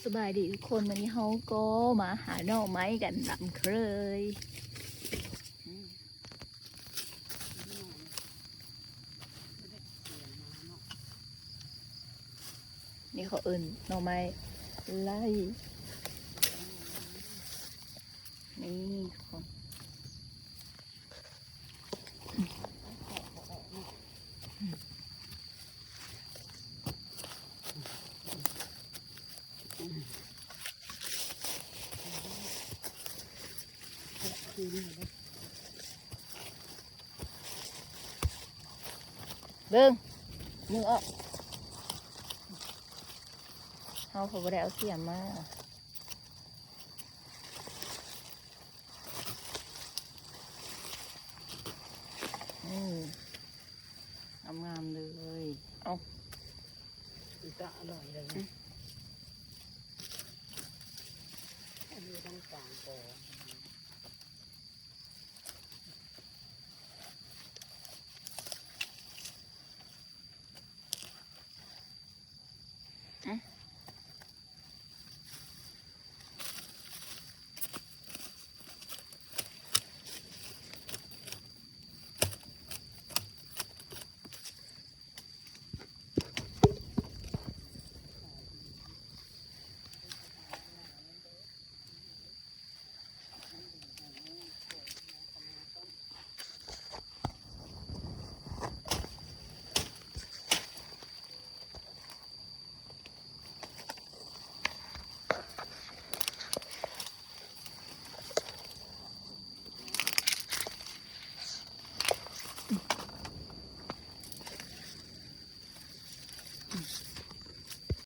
ສະບາຍດີທຸກຄົນ, ມື້ນີ້ເຮົາກໍມາຫາໜໍ່ໄມ້ກັນຕາມເຄີຍ. ນີ້ເຂົາເອີ້ນໜໍ່ໄມ້ໄລ່. ນີ້ທຸກຄົນ. ເບິ່ງ ມືອອກ. ເຮົາກໍບໍ່ໄດ້ເອົາສຽມມາ. ອືມ ງາມໆເລີຍ. ເອົາ ອືມ ຕະອະລ່ອຍເລີຍນະ. ອັນນີ້ຕ້ອງກາງກໍ ອືມ